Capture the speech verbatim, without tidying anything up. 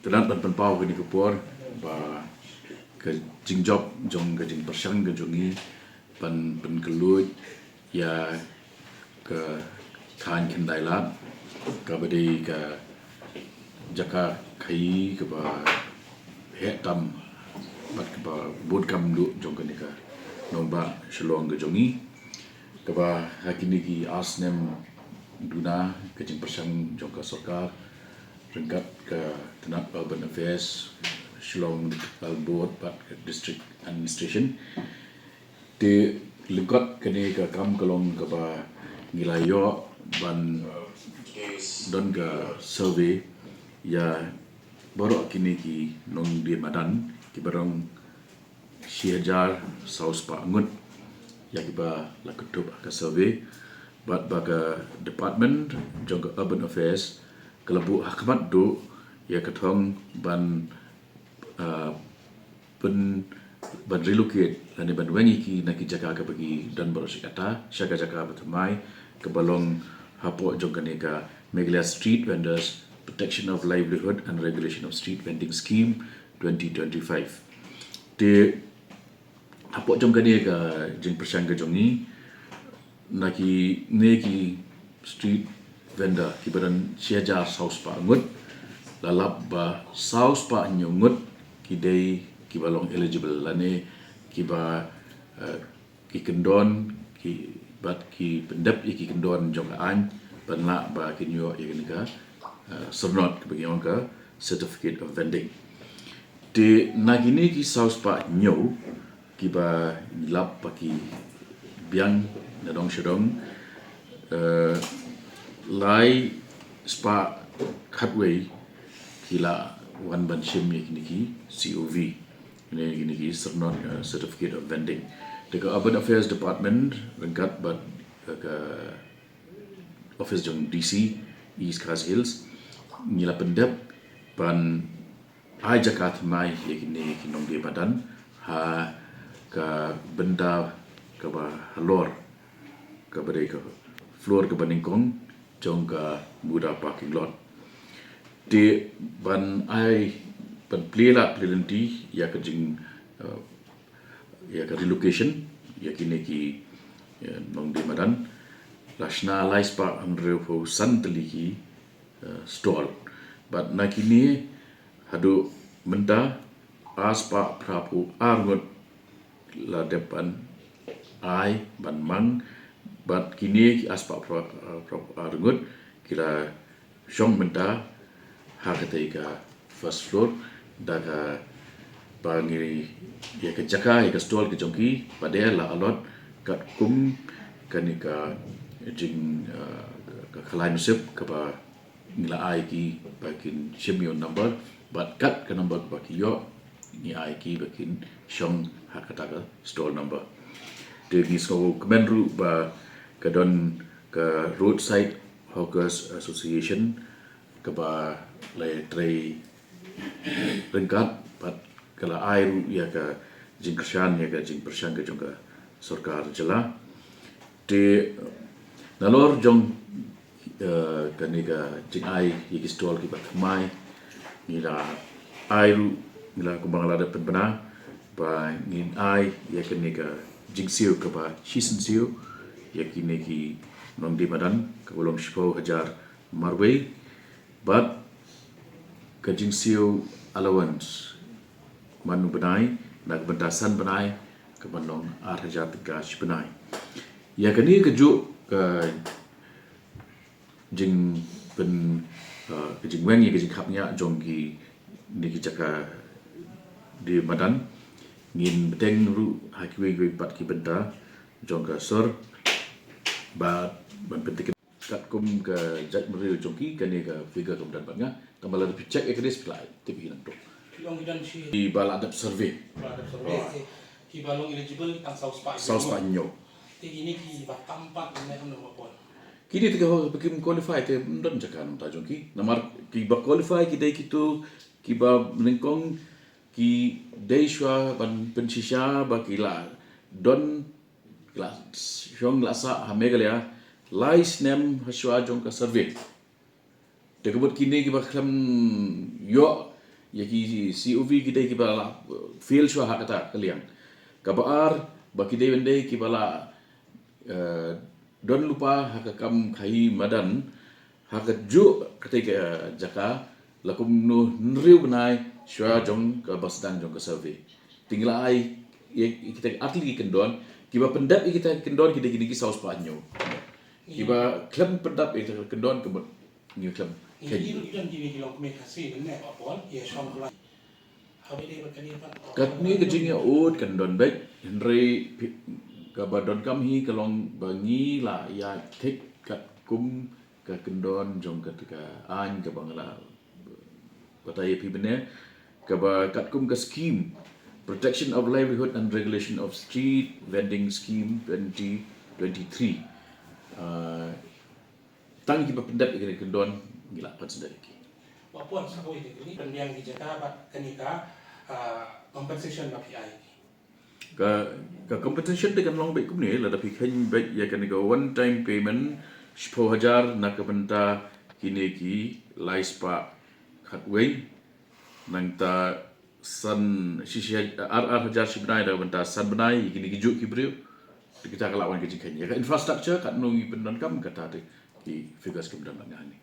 Bad ban pynpaw kane ka por ba ka jingjop jong ka jingpyrshang ka jong ngi ban pynkylla ïa ka thaiñ Khyndailad, kaba dei ka jaka khaïi kaba heh tam bad kaba bun kam duh jong kane ka nongbah Shillong ka jong ngi, kaba ha kine ki ar snem duna ka jingpyrshang jong ka sorkar ryngkat ka tnat Urban Affairs, Shillong Municipal Board bad ka District Administration. Te lyngkot kane ka kam ka long kaba ngi la ïoh ban don ka survey ïa baroh kine ki nongdie madan kiba rong shi hajar saw spah ngut ïa kiba la kynthup ha ka survey. Bad ba ka department jong ka Urban Affairs ka la buh ha khmat duh ïa ka thong ban, ah, pyn ban relocate lane ban weng ïa ki na ki jaka kaba ki don baroh shi katta sha ka jaka ba thymmai, kaba long hapoh jong kane ka Meghalaya Street Vendors Protection of Livelihood and Regulation of Street Vending Scheme twenty twenty-five. Te hapoh jong kane ka jingpyrshang ka jong ngi, na kine ki street vendor kiba don shi hajar saw spah ngut, la lap ba saw spah hynñiew ngut ki dei kiba long eligible lane kiba, eh, ki kyndon ki bad ki pyndep ïa ki kyndon jong ka aiñ ban lah ba kin ïoh ïa kane ka, eh, syrnod kaba ki ong ka certificate of vending. Te na kine ki saw spah hynñiew kiba ngi lap ba ki biang na dong sha dong, eh, lai spah khatwei ki la wan ban shim ïa kine ki C O V, kine, kine ki syrnod, eh, certificate of vending. Te ka Urban Affairs Department ryngkat bad, eh, ka office jong D C East Khasi Hills, ngi la pyndep ban ai jaka thymmai ïa kine ki nongdie madan ha ka bynta kaba halor, kaba dei ka floor kaba nyngkong jong ka Muda parking lot. Te ban ai, ban plie lad plie lynti ïa ka jing, eh, ïa ka relocation ïa kine ki, eh, nongdie madan, la shna lai spah hynriewphew san tylli ki, eh, stall. Bad na kine haduh mynta ar spah phraphew ar ngut la dep ban ai ban mang, bad kine ki ar spah phra-, eh, phraphew ar ngut ki la shong mynta ha katei ka first floor, da kaba ngi ïa ka jaka ïa ka stall ka jong ki pat de la allot katkum kane ka jing, eh, ka khlaiñ nasib kaba ngi la ai ki ba kin shim ïa u number, bad kat ka number ba ki ïoh ngi ai ki ba kin shong ha kata ka stall number. Te ngi sngewkmen ruh ba ka don ka Roadside Hawkers Association kaba la ïatrei ryngkat bad ka la ai ruh ïa ka jingkyrshan ïa ka jingpyrshang ka jong ka sorkar jylla. Te nalor jong, eh, kane ka jingai ïa ki stall kiba thymmai, ngi la ai ruh, ngi la, kumba nga la dep pynbna ba ngin ai ïa kane ka jingsiew kaba shisien siew ïa kine ki nongdie madan kaba long shiphew hajar marwei, bad ka jingsiew allowance man u bnai na ka bynta san bnai, ka ban long ar hajar tyngka shi bnai. Ïa kane kajuh ka jingpyn, eh, ka jingweng ïa ka jingkhapngiah jong kine ki jaka die madan, ngin bteng ruh ha kiwei kiwei pat ki bynta jong ka sor, bad ban pynthikna katkum ka jaitbynriew jong ki, kane ka figure kam don bad nga. Tangba lada phi check ïa kane sa phi la tip hi nangta. Ki long ki don shi. Kiba la dep survey. Ba dep survey. Kiba long eligible tang saw spah. Saw spah hynñiew. Te kine kiba tam pat ne kam long ba pon. Kine te ka hok ba kim qualify te ym don jaka nangta jong ki. Namar kiba qualify ki dei kito kiba nyngkong ki dei shuwa ban pynshisha ba ki la don, la shong la sah ha Meghalaya lai snem ha shuwa jong ka survey. Te ka mut kine kiba khlem ïoh Ïa ki C O V ki dei kiba la, uh, fail shuwa ha kata ka liang. Kaba ar, ba ki dei ban dei kiba la, uh, don lypa ha ka kam khaïi madan, ha kajuh katei ka jaka, la kumno hynriew bnai shuwa jong kaba sdang jong ka survey. Te ngi la ai ïa kita ar tylli ki kyndon, kiba pyndep ïa kita ki kyndon ki dei kine ki saw spah hynñiew. Kiba khlem pyndep ïa kita ki kyndon ka mut ngi khlem. Ngi khlem. Ki don kine ki longkmie Khasi ne, Bah Pon, ïa shong pla. Katne ka jingïaud kan don beit, hynrei phi-, kaba donkam hi ka long ba ngi la ïa thik katkum ka kyndon jong ka, ka aiñ kaba nga la batai ïa phi mynne, kaba katkum ka scheme Protection of Livelihood and Regulation of Street Vending Scheme twenty twenty-three. Uh, tang kiba pyndep ïa kane ka kyndon ngi la consider ïa ki. Bah Pon, sa kawei ka kylli, pynbiang ki jaka bad kane ka, ah, compensation ba phi ai. Ka, ka compensation te kan long beit kumne, lada phi kheiñ beit ïa kane ka one time payment shiphew hajar na ka bynta kine ki lai spah khatwei, nangta san, shi, shi, ar, ar hajar shi bnai na ka bynta san bnai, ïa kine ki juh ki briew. Te kita ka la wan ka jingkheiñ. Ïa ka infrastructure katno ngi pyndonkam, kata te ki figures kim don bad nga hangne.